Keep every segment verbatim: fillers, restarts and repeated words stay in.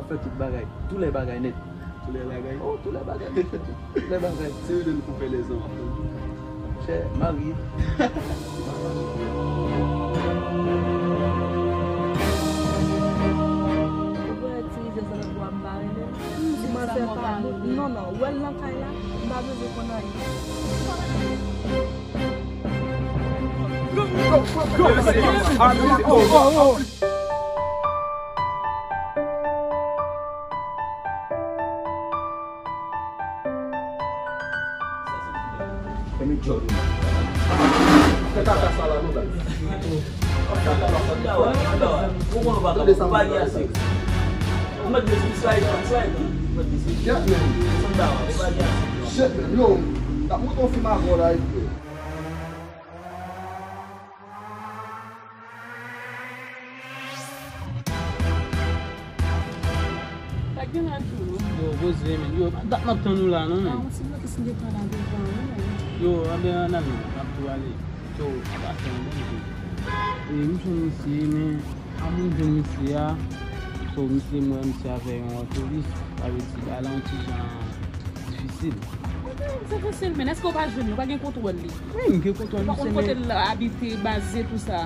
Fè tout bagay, tou lè bagay nèt. Tou lè bagay? Oh, tou lè bagay. Tou lè bagay. Se yo menm pou fè lèzanfan. Chè, marye. Ou wè ti rivyè sa lòt bò a m pa rele l. Ti manzè pa bon. Non, non, ou wè l nan kay la, m pa bezwen konn anyen. Fèmen djòl ou. Fè kaka sa la non, guys. Shit, man. Shit, man. Yo, n ap monte yon fim avè w la, epi. Sa k gen la, Djoulo? Yo, poze, men. Yo, dat m ap tann ou la, non, men. Ah, yon ti blokis m te pran la devan, wi, men. Yo, anben, ann ale, n ap tou ale. Yo, ap atann, bon, e, m jwenn misye, men, a m jwenn misye a, so, misye, m wè misye avè yon polis, sa vle di, bagay la, yon ti jan difisil. Difisil, men èske w pa jwenn li, w pa gen kontwòl li? Wi, m gen kontwòl misye, men. Ou pa konn kote l abite, baze, tou sa?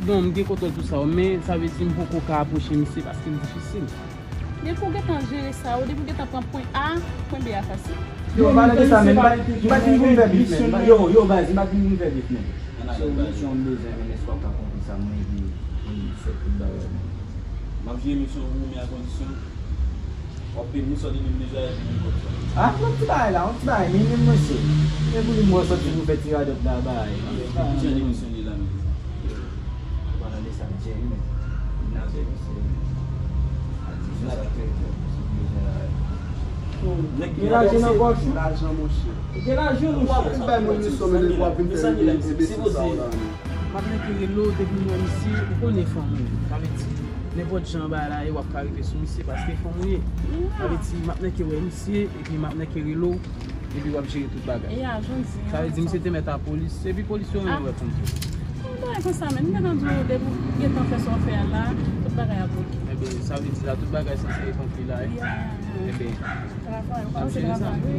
Non, m gen kontwòl tou sa, men sa vle di m poko ka apwoche misye paske l difisil. Depi w gentan jere sa, ou depi w gentan pran pwen A, pwen B a fasil. Yo, valè de sa, men, m pa t vin pou m fè bif, men. Yo, yo, baz, m pa t vin pou m fè bif, men. So, misyon m bezwen, men, èske w ka konprann sa, mwen, epi, epi fè tout bagay, men. M ap jere misyon pou ou, men a kondisyon. W ap peye m sa w te dwe m deja epi m konn sa. Ah, yon ti bagay la, yon ti bagay minim, mesye. Men pou li mwen sòti pou fè ti radòt la, bagay. Jan de misyon li la menm? Ou pa tande sa m di, men. N ap fè misye. Gen lajan nan pòch ou? Lajan, monchè. Gen lajan, monchè. W ap vin bay moun misyon, men depi w ap vin fè enbesil sa w la, men. M ap nèke rele w depi m wè misye, ou konnen fanm ou ye. Sa vle di, nenpòt jan bagay la ye, w ap ka rive sou misye paske fanm ou ye. Sa vle di, m ap nèke wè misye, epi m ap nèke rele w, epi w ap jere tout bagay. Sa vle di, misye te mèt a polis, epi polis yo renmen wè fanm tou. Yon bagay konsa, men, m gentan di w, depi w gentan fè sa w fè a la, tout bagay ap oke. Enben, sa vle di la, tout bagay sanse ret konpli la, wi. Enben, Travay, ou kòmanse travay, wi.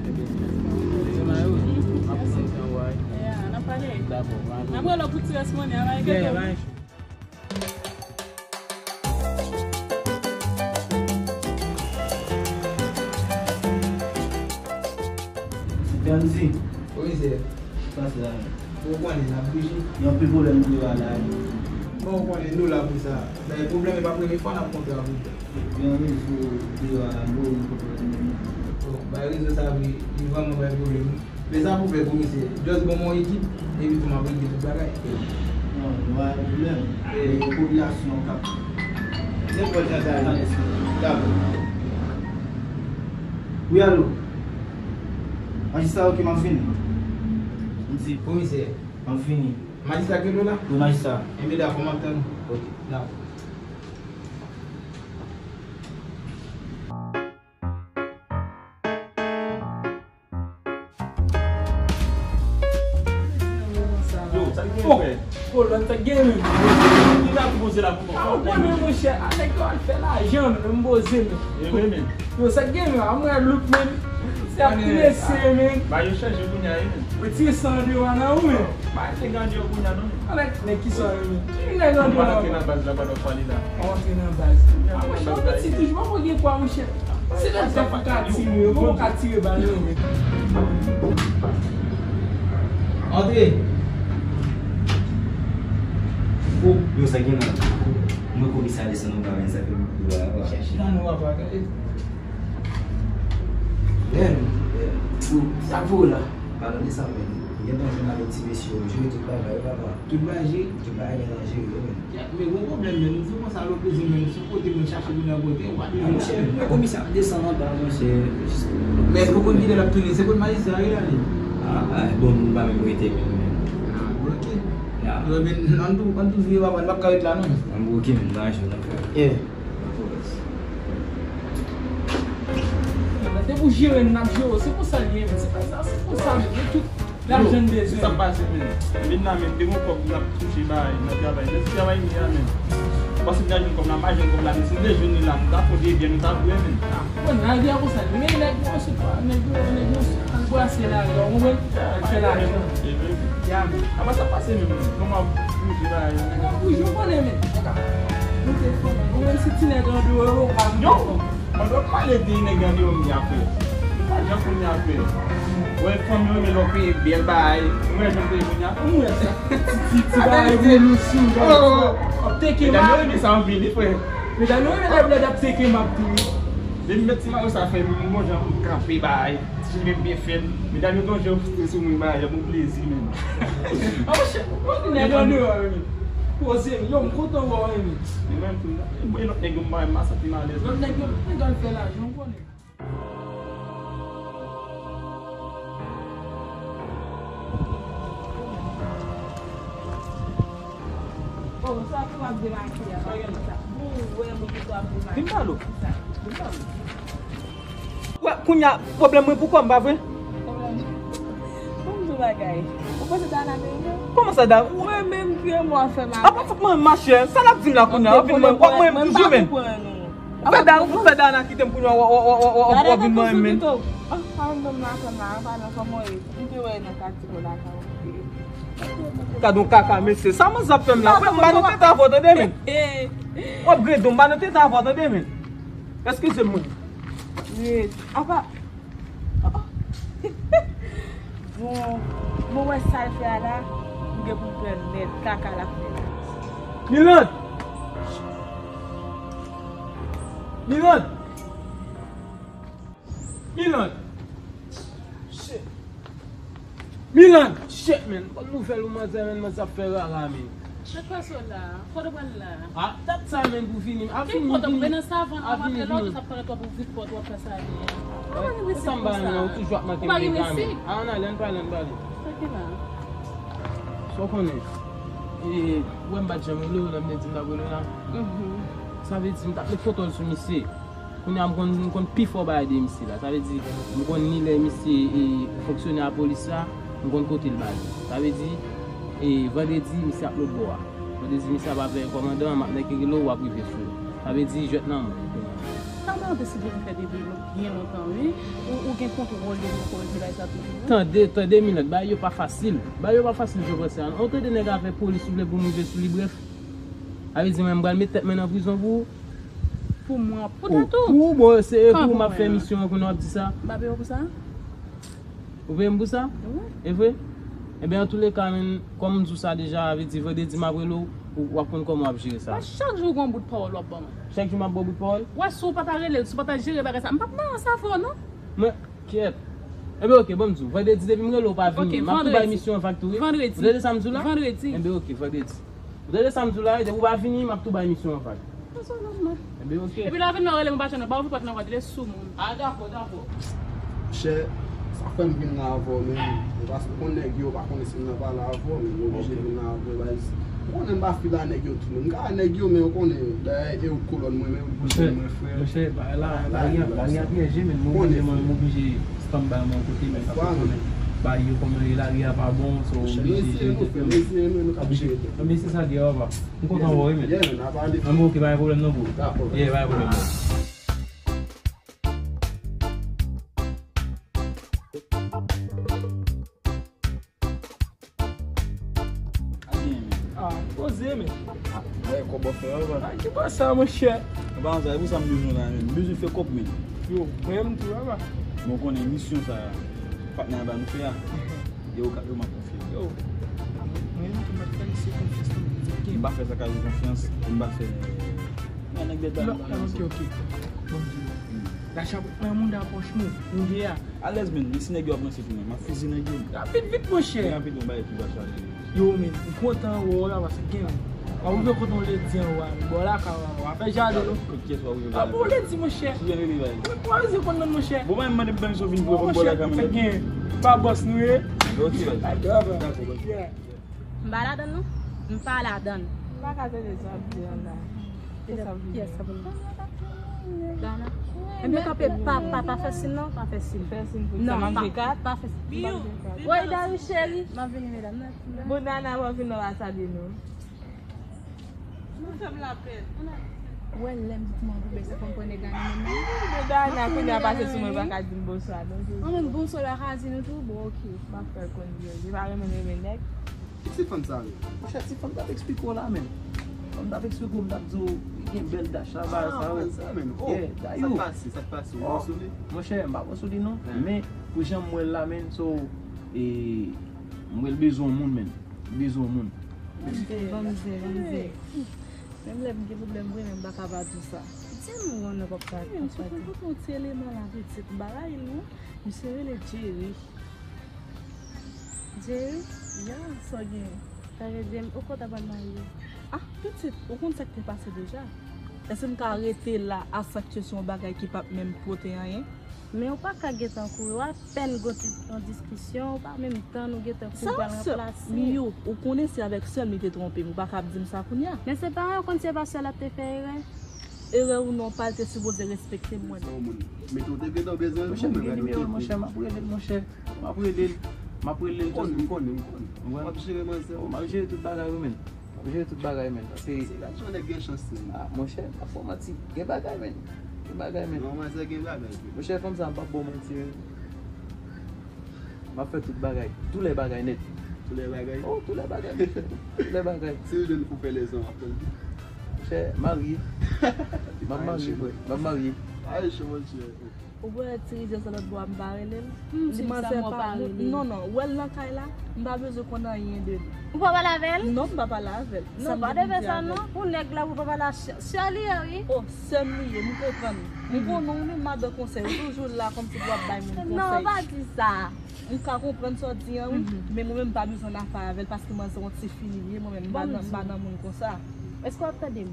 Enben, se mari w, m ap tann tan w a, wi. Yeah, n ap pale. Dakò, mari. N ap rele w pou ti rès money a, mari. Yeah, mari. Danzi. Wi, se. Pase la menm. Ou konnen n ap bouje. Gen anpil pwoblèm deyò a la wi. Bon, ou konnen nou la pou sa. Bay pwoblèm, e pa premye fwa n ap kontre avèk ou. Gen yon rezo deyò a la, bro, nou konprann menm. Bon, bay rezo sa vre, li vrèman bay pwoblèm wi. Men sa pou fè komisè, just ban m yon ekip, epi tou m ap regle tout bagay. Non, nou pa gen pwoblèm. E popilasyon k ap nenpòt jan sa ye. Dakò. Wi, alo. Majistra, oke, m ap vini. M di, komisè, m ap vini. Majistra ki rele w la? Wi, majistra. Enben, dakò, m ap tann ou. Oke. Dakò. Yo, sa k gen, frè? Kolòn, sa k gen menm? Ki la pou poze la pou mwen? Ah, ou konnen, monchè, a nèg yo al fè lajan, men m poze, men. Yo, sa k gen menm? A mwen look, men. Se ap trese, men. Ba yo chanje kounye a, men. Retire san deyò a nan ou, men. Pa te gade yo kounye a, non, men. Alèk, nèg ki sa yo, men? Ki nèg an deyò a? Antre nan baz la, pandan w pale la. Antre nan baz. A, monchè, ou piti toujou, pa gen kwa, monchè. Se lè zèf ou ka tire, yo poko ka tire bal yo, men. Antre. O, yo sa gen nan. Mwen komisè a desann nan pa men sa ke yo la pa. Chèche nan nou pa gade. Men, men, sa pou la. Pa nan desann men. Gen tan jwenn avèk ti mesye yo, jere tout bagay, papa. Tout bagay jere? Tout bagay gen nan jere, men. Men gon pwoblèm, men. Nou di konsa, lòt kote, men, sou kote, men, chache moun nan kote, w pa di. Monchè, men komisè ap desann anba, monchè. Men èske w konn kilè l ap tounen? Se kot majistra a ye la, li? Ah, ah, bon, nou pa menm rete menm, men. Ah, ok. Ya. Yo, men, ann tou, ann tou vire, papa, n p ap ka ret la, non. Ann, ok, men, n a jwenn, ann fè. Yeah. Depi w jere n, n ap jere w. Se konsa l ye, men. Se konsa, se konsa, men. Nou tout Lajan n bezwen. Sa k pase menm? Vin la menm, te gon kòb n ap touche bay nan travay. Lè se travay m ye a menm. Paske m ta jwenn kòb la, m pa jwenn kòb la, men si m te jwenn li la, m ta pote byen, nou ta bwè, men. Bon, lari a konsa, men nèg yo se pa, nèg yo, nèg yo al brase lari a, ou konprann? Al fè lajan. Ya, men. Apa sa pase menm, men. Kòman ap bouje bagay yo? Nèg ap bouje, ou konnen, men. Nèg ap bouje, ou konnen. Ou menm si ti nèg andeyò yo, pa yo. Mwen pa pale de nèg andeyò, men apre. Mwen pa jan konnen apre. Wè, fanmi yo, men lè w peye bèl bagay. Ou wè jan m peye kounye a? Ou wè sa? Ti, ti, ti bagay pou nou sou, ap teke m ap. Medam yo renmen sa anpil, wi, frè. Medam yo renmen lè blòd ap teke m ap tou, wi. Depi m met ti mayo sa fè m, m gon jan pou m kanpe bagay. Ti cheve m byen fèt. Medam yo gon jan pou sou mwen bagay, yon bon plezi, men. A, monchè, ou konnen nèg andeyò, wi. Poze m, yo, m kontan wè w, wi. Li menm tou, e lòt nèg yo m pa renmen, m pa santi m alèz. Lòt nèg yo, nèg al fè lajan, ou konnen. Oh, sa tou ap demakiye a, pa gen sa. Bon, ou wè moun ki tou ap demakiye. Vin pale w. Sa, vin pale w. Wè, kounye a, pwoblèm mwen pou kò m, pa vre? Pwoblèm? Bon, m di w bagay. Ou panse Dana merite? Kòman sa, Dana? Mwen menm ki renmen w ap fè m. Apa fòk mwen, machè? Sa l ap di m la kounye a? W ap vin mwen, w ap mwen toujou menm. Fè Dana, fè Dana kite m kounye a, w, w, w, w, w, w, w vin mwen menm. Ah, pa yon nonm nan fè m la, pa nan kòman w ye. M te wè nan katye w la, ka w. Gad yon kaka, mesye. Sa manzè ap fè m la? Frè m, m ba nou tete avè w, tande, men. W ap grede m, m ba nou tete avè w, tande, men. Eskize m, mwen. Wi. Apa. Bon, bon, wè sa l fè a la, m gen pou m pran nèt, kaka l ap fè la. Milan! Milan! Milan! Shit! Milan! Shit, man! Bon nouvèl ou manzè, man, manzè ap fè rara, man. Sa k pase w la? Kote w pral la? Ah, dat sa, man, pou vini. A vini, vini. Ki pòt? Ou nan savann, w ap antre la, ou jis ap parèt, w ap ouvri pòt, w ap fè sa, vini. Ou pa gen prensip konsa. Ou toujou ap manke m dega, man. A, ann ale, ann pale, ann pale. Sa ki la? Sa w konnen? E, ou wè m pa t janm rele w, lè m te di m t ap rele w la. Mhm. Sa vle di, m t ap met foto l sou misye. Kounye a m konn, m konn pifò bagay de misye la. Sa vle di, m konn ni lè misye e fonksyonè a polis la, m konn kote l bale. Sa vle di, e vandredi, misye ap lòt bò a. Vandredi, misye ap avè kòmandan an, m ap nèk rele w, w ap rive sou l. Sa vle di, jwèt nan men w. Sa w te deside pou fè depi byen lontan, wi. Ou, ou gen kontwòl de kote bagay sa toujou. Tande, tande, Milan, bagay yo pa fasil. Bagay yo pa fasil, je pense. Ou tande nèg avè polis, ou vle pou m rive sou li, brèf. Sa vle di, mwen, m pral met tèt mwen nan prizon pou ou. Pou mwen, pou tèt ou. Pou ou, bon, se pou ou m ap fè misyon an kounye a w ap di sa. M pa peye w pou sa? Ou peye m pou sa? Wi. E vre? Ebyen, antouleka, menn, kòm m di w sa deja, sa vle di vandredi m ap rele w, w ap konn kòman w ap jere sa. Mwen, chak jou w gen yon bout pawòl w ap ban mwen. Chak jou m ap ba w bout pawòl? Wè, si w pa ta rele l, si w pa ta jere bagay sa, m p ap nan ranse avè w, non. Mwen, kyèt. Ebyen, oke, ban m di w, vandredi depi m rele w pa vini, m ap tou bay misyon an vag tou, wi. Vandredi. Ou tande sa m di w la? Vandredi. Ebyen, oke, vandredi. Ou tande sa m di w la, wi, depi w pa vini, m ap tou bay misyon an vag. Sa nòmal. Ebyen, oke. Epi lè w vin nan rele m, ou pa janm nan ba w pòt nan vant, li sou moun. A, dakò, dakò. Chè, sa fè m vin la avè w, men. E paske w konn nèg yo, pa konnen si m nan pale avè w, men m oblije vin la avè w, baz. Ou konnen m pa fil a nèg yo tou, men m ka a nèg yo, men ou konnen, dayè e ou kolòn mwen, men ou kolòn mwen, frè. Monchè, monchè, bagay la, lari a, lari a pyèje, men m oblije, m oblije stand by mwen kote, men sa fè konnen. Bagay yo kòman ye, lari a pa bon, so oblije jere tèt nou. Oblije. Anben se sa k ye, papa. M kontan wè w, wi, men. Yeah, man, n a pale. Anben, oke, pa gen pwoblèm non, bro. Dakò. Yeah, pa gen pwoblèm non. Ah, poze, men. Ah, wè, kòb w ap fè a, papa. Ay, ki pa sa, monchè? Papa, sa e pou sa m bezwen la, men. M bezwen fè kòb, men. Yo, mwen menm tou, papa. Bon, konnen misyon sa, patnè a ba nou fè a. Yo, ka, yo, m ap konfye. Yo, mwen menm tou, m ap fè misye konfyans tou. M pa fè Sakazo konfyans, m pa fè. Nan nèg bèt ba nou. Ok, ok. Bon, di. Lajan nan mouda pòch nou, nou ye a. Alèz, men, men si nèg yo ap ranse tou, men, m ap fizi nèg yo. Rapid vit, monchè. Rapid, yon bagay ki pa chaje. Yo, men, m kontan wè w la, paske gen, w ap rive kote yon ledi anwo a, men, bò lakay w a, w ap fè jaden, non? Kot kiyès w ap rive bò lakay? A, bon, ledi, monchè. Sou jan rele, bay. Mwen kwaze konn non, monchè. Bon, mwen, mwen, mwen, sou vin pou, bon, bò lakay, men. Gen, pa bòs nou ye. Ok, bay. Dakò, bay. Dakò, bay. Yeah. M pa ladann, non? M pa ladann. M pa ka tande sa w ap di an la. Kiyès sa pou nou? Dana. Ebyen, kanpe, pa, pa, pa fè sin non, pa fè sin. Fè sin pou sa, m ap jwe kat. Non, pa, pa fè sin. Woy, Dayou cheri. M ap vini, medam nan. Bon, Dana, w ap vin nan la salye nou. Ou fè m lapèn. Ou wè lè m di timoun pou bèl sa konn pran nèg la nan men mwen. Dayana kounye a pase sou mwen, pa ka di m bonswa non. Mwen menm bonswa la ka di nou tou, bon, ok. M ap fè l konn vye, li pa renmen renmen nèg. Ki ti fanm sa yo? Monchè, ti fanm t ap eksplike w la, menm. Fanm t ap eksplike w, m t ap di w, li gen bèl dach la, bagay sa yo. Ah, sa menm. Oh, yeah, sa k pase, sa k pase, ou pran sou li? Monchè, m pa pran sou li non, men pou jan m wè l la, menm, so, e, m wè l bezwen yon moun, menm. Li bezwen yon moun. Banm zen, banm zen. Menm lè m gen pwoblèm vre, men m pa ka pa di w sa. Ti moun nan pap ka. Wi, m sot nan kote yon ti eleman la, pitit, m pa rayi l non. Misye rele Jerry. Jerry? Ya, sa w gen? Sa vle di, ou konn ta pral marye? Ah, pitit, ou konn sa k te pase deja? Èske m ka rete la a sa k se yon bagay ki p ap menm pote anyen? Men ou pa ka gentan kouri, w apèn gon ti yon diskisyon, ou pa menm tann ou gentan kouri pral ranplase. Miyou, ou konnen se avèk sè m li te twonpe m, ou pa ka ap di m sa kounye a. Men se pa, ou konn se pa sè l ap te fè erè. Erè ou non, pa l te sipoze respekte m, mwen. Monchè, m gen nimewo l, monchè, m ap rele l, monchè. M ap rele l, m ap rele l. M konnen, m konnen, m konnen. W ap jere manzè. M ap jere tout bagay, wi, men. M ap jere tout bagay, men. Paske se gad yon nèg gen chans, men. Ah, monchè, m ap fè w manti. Gen bagay, men. Gen bagay, men. Non, manzè gen bagay, men. Monchè, fanm sa, m p ap ba w manti, men. M ap fè tout bagay. Tou lè bagay nèt. Tou lè bagay? Oh, tou lè bagay, monchè. Tou lè bagay. Si l jwenn pou fè lèzon, w ap fè l. Monchè, marye. M ap marye, frè. M ap marye. Ay, cho, monchè. Ou wè ti rizyèz sa lòt bò a, m pa rele l. Li manzè pa, non, non, ou wè l nan kay la, m pa bezwen konn anyen de li. Ou pa pale avè l? Non, m pa pale avè l. Non, pa de fè sa non. Pou nèg la, ou pa pale a sè, sè li ye, wi. Oh, sè m li ye, m konprann. M konnen w, men madan konsèy, ou toujou la kòmsi pou w ap bay moun konsèy. Non, pa di sa. M ka konprann sa w di an, wi, men mwen menm m pa bezwen afè avè l, paske manzè yon ti fi li ye, mwen menm m pa nan, m pa nan moun konsa. Èske w ap tande m?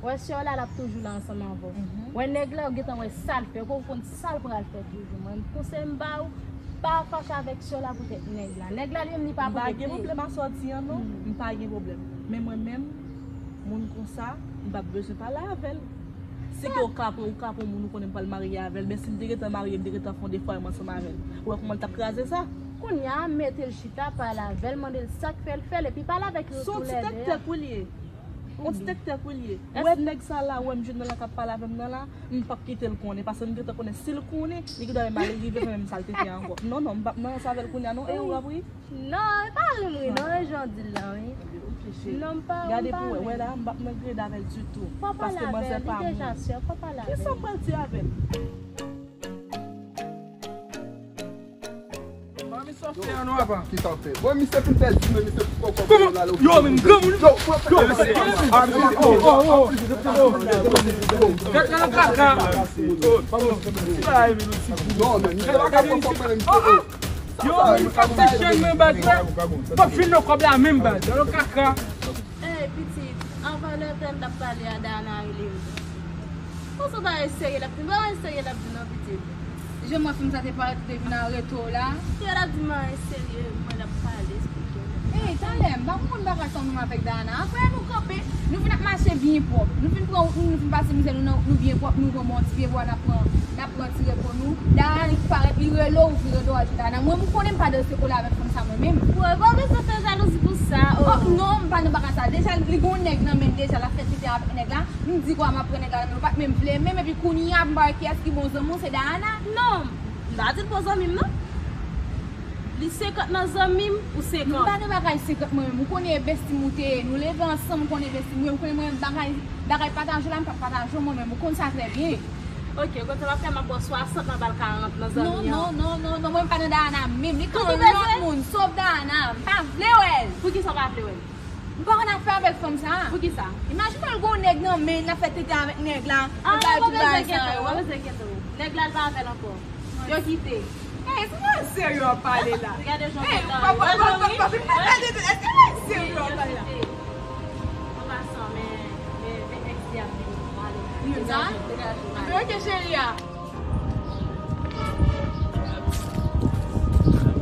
Wè sè w la, l ap toujou la ansanm avè w. Wè nèg la, ou gentan wè sa l fè, ou konn sa l pral fè toujou. Mwen, konsèy m ba ou, pa fache avèk sè w la poutèt nèg la. Nèg la, li menm, li pa pou rete. M pa gen pwoblèm a sa w di an, non. M pa gen pwoblèm. Men mwen menm, moun konsa, m p ap bezwen pale avè l. Si ke ou ka pran, ou ka pran moun ou konnen m pral marye avè l, men si m te gentan marye, m te gentan fè yon defwayman ansanm avè l. Ou wè kòman l t ap kraze sa? Kounye a, mete l chita, pale avè l, mande l sa k fè l fè l, epi pale avèk yo toulède a. Se yon ti tèktèk wi l ye. Yon ti tèktèk wi l ye. Ou wè nèg sa la, ou wè m jwenn nan la k ap pale avè m nan la, m p ap kite l konnen, paske m gentan konnen si l konnen, li gendwa menm ale rive fè menm sa l te fè ankò. Non, non, m p ap nan ansanm avè l kounye a non, e ou ap ri? Non, e pa ri m ri non, e jan w di l lan wi. Non, m pa, m pa ri. Gade pou wè, wè la, m p ap nan grade avè l ditou. Fò w pale avè l, li deja sè, fò w pale avè l. Kisa m pral di avè l? Kisa w fè? Bon, misye fin fè di men misye poko la lo. Yo, men granmoun. Yo, yo, gade kaka. Ti bagay men nou ti. Non, men misye pa ka pran kòb mwen, misye. Yo, men sa se chen men baz la. Pap fin nan kòb la menm baz. Gade kaka. Ey, pitit, anvan lè tan n t ap pale a, Dayana rele m. Bon, se yon bagay serye l ap di, bagay serye l ap di non, pitit. Jan m wè fanm sa te parèt, te vin an reto la. Serye l ap di, bagay serye, mwen l ap pale, eksplike m. Ey, talè, m pa konprann bagay sa w menm avèk Dayana. Aprè nou kanpe, nou vin ap mache byen pwòp. Nou vin pran wout nou, nou vin pase mizè nou nan wout nou byen pwòp, nou pran bon ti pye bwa, n ap pran, n ap pran ti repo nou. Dayana li parèt, li rele w, vire do al sou Dayana. Mwen, m konnen m pa danse kole avèk fanm sa mwen menm. Ou pa bezwen fè jalouzi pou sa, oh. Oh, non, m pa nan bagay sa. Deja, li gon nèg nan men l deja, l ap fè tete avèk nèg la. M di kwa m ap pran nèg la nan men l, ou pa t menm vle menm, epi kounye a, m pa wè kiyès ki bon zanmi w, se Dayana. Non, m pa di l bon zanmi m, non. Li senkant nan zanmi m, ou senkant. M pa nan bagay senkant mwen menm. Ou konnen e besti m ou te ye. Nou leve ansanm, ou konnen e besti m ou ye. Ou konnen mwen bagay, bagay pataje la, m p ap pataje mwen menm. Ou konn sa trè byen. Ok, ou konn sa m ap fè, m ap ba w swasant nan bal karant nan zanmi an. Non, non, non, non, non, mwen m pa nan Dayana menm. Li konn yon lòt moun, sof Dayana. M pa vle wè l. Poukisa w pa vle wè l? M pa konn afè avèk fanm sa. Poukisa? Imajine w gon nèg nan men l, l ap fè tete avèk nèg la. Ah, ou pa bezwen enkyete w, ou pa bezwen enkyete w. Nèg la, l pa avè l ankò. Yo kite. Ey, se pa serye w ap pale la. Gade jan w kontan ri. Ey, pa, pa, pa, pa, pa, pa, pa, pa, èske se serye w ap pale la? An pasan, men, men, men èks li ap vini. Ale, degaje w, degaje w, ale. Anben, ok, cheri a.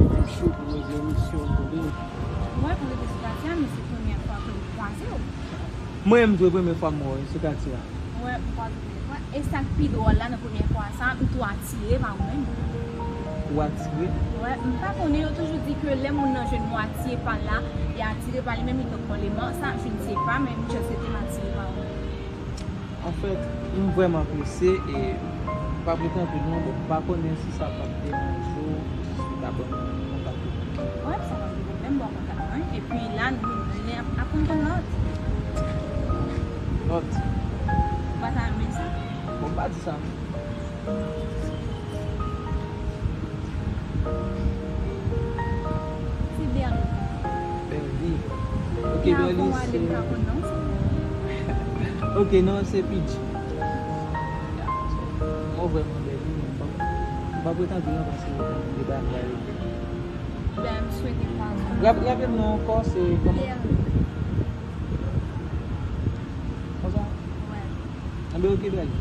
Mwen cho pou mwen gen misyon pou li. Mwen, pou rete sou katye a, men se premyè fwa ke m kwaze w. Mwen menm tou, e premyè fwa m wè w sou katye a. Wè, m kwaze w premyè fwa. E sa k pi dwòl la, nan premyè fwa sa, m tou atire pa ou menm. Ou atire? Wè, m pa konnen, yo toujou di ke lè moun nan jwenn mwatye pa l la, li atire pa li menm, li t ap pran leman. Sa, je ne sais pas, men m just rete m atire pa ou. Anfèt, m vrèman prese e m p ap rete anpil non, bon, m pa konnen si sa p ap deranje w, si w ta ban m kontak ou. Wè, sa pa gen pwoblèm, ban w kontak mwen. Epi la, nou, nou ap, ap konn lòt. Lòt? Ou pa ta renmen sa? Bon, m pa di sa. Se Berly. Berly. Ok, Berly, se... Ok, non, se P G. Mwen vrèman Berly, men m p ap, m p ap ret anpil non, paske m gen bagay. Ben, m swete pa. Rap-, raple m non ankò, se kòman? Berly. Konsa? Wè. Anben, ok, Berly.